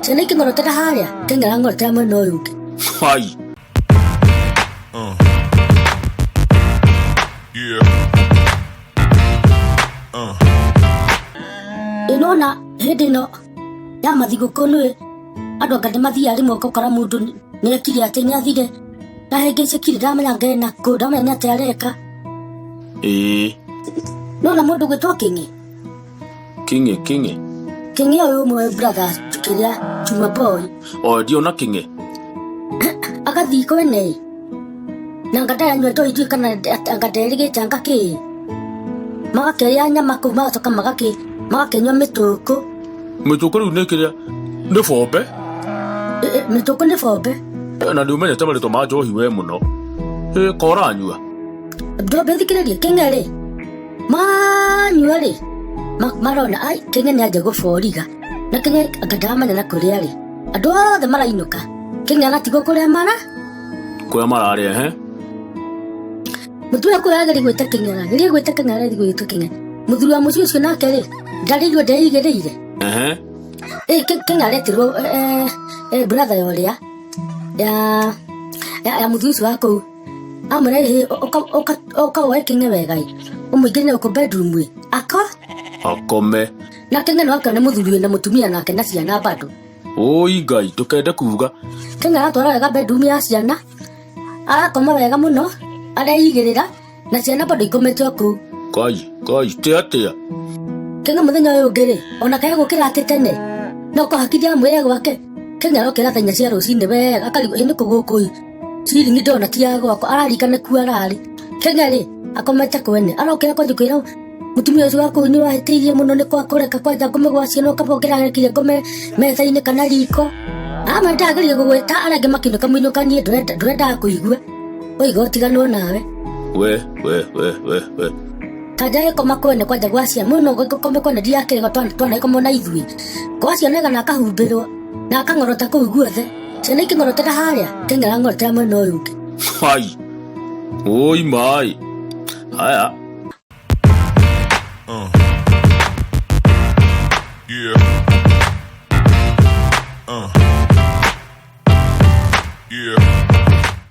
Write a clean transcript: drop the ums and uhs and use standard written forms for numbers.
Ciana ikĩng'orotera harĩa, Kĩng'e arang'orotera mwena ũyũ ũngĩ. Hai. Yeah. Ĩ nona hĩndĩ ĩno ya mathigũkũ nĩ andũ anga nĩ mathiaga rĩmwe ũgakora mũndũ nĩ ekire atĩ nĩ athire na hĩngĩcĩkire ndamenya ngena kũ ndamenya nĩ atĩa areka. Ĩĩ. Nona mũndũ gwĩtwo Kĩng'e. Kĩng'e kĩng'e. Kĩng'e ũyũ ũmwe brother kĩrĩa Juma boy. O ndiona kĩng'e. Agathiĩ kwene na anga ndaranyua njohi ndiũĩ kana anga nderĩgĩte anga kĩ magakĩrĩa nyama kũu magacoka magakĩnyua mĩtũkũ. Mĩtũkũ rĩu nĩ kĩrĩa nĩ bombe. Mĩtũkũ nĩ bombe. Na nĩ ũmenyete marĩtwa ma njohi we mũno. Ĩ koranyua. Ndombe thikĩrĩrie kĩng'e rĩ manyua rĩ marona ai kĩng'e nĩ anjia gũboriga na kĩng'e anga ndaramenya na kũrĩa rĩ andũ othe marainũka kĩng'e aratigwo kũrĩa mara Kũrĩa mararĩa he. Mũtumia kũrĩa ageria gwĩta kĩng'e ageria gwĩta kĩng'e ageria gwĩta kĩng'e mũthuri wa mũciĩ ũcio nake rĩ ndarĩirwo ndeigĩrĩire. Ehe. Ĩ kĩng'e aretirwo brother ya ũrĩa ya mũthuri ũcio wa kũu amwĩra ĩ ũka woe kĩng'e wega ĩ ũmũingĩrie na gũkũ bedroom ĩ ako Akome. Na kĩng'e no akĩone mũthuri wĩna mũtumia nake na ciana bado. Oi Ngai ndũkende kuga. Kĩng'e aratwara wega bedroom ya ciana arakoma wega mũno areigĩrĩra na ciana bado ikomete o kũu. Ngai Ngai ti atĩa. Kĩng'e mũthenya ũyũ ũngĩ rĩ ona kae gũkĩra atĩ tene no kũhakithia amwĩre gwake Kĩng'e arokĩra thaa inya cia rũcinĩ wega akarigwo ĩ nĩkũ gũkũ ĩ ciringi ndona ti ya gwakwa ararikana kuo ararĩ. Kĩng'e rĩ akomete kwene arokĩra kwanjia kwĩra mũtumia ũcio wa kũu nĩ wahĩtĩirie mũno nĩ kwa kũreka kwanja ngome gwa ciana ũkaba ũngĩrarekire ngome metha-inĩ kana riko. Amwe ndageria gũgwĩta arĩa angĩ makĩinũka mũinũkanie ndũrendaga kũigua ũiga ũtiganwo nawe. We we we we we. Kanja ĩkoma kwene kwanja gwa ciana mũno gũkome kwene ndiakĩrĩga twana ĩkomwo na ithuĩ gwa ciana ĩgana akahumbĩrwo na akang'orota kũu guothe ciana ikĩng'orotera harĩa kĩng'era ng'orotera mwena ũyũ ũngĩ. Hai. Oi mai. Haya.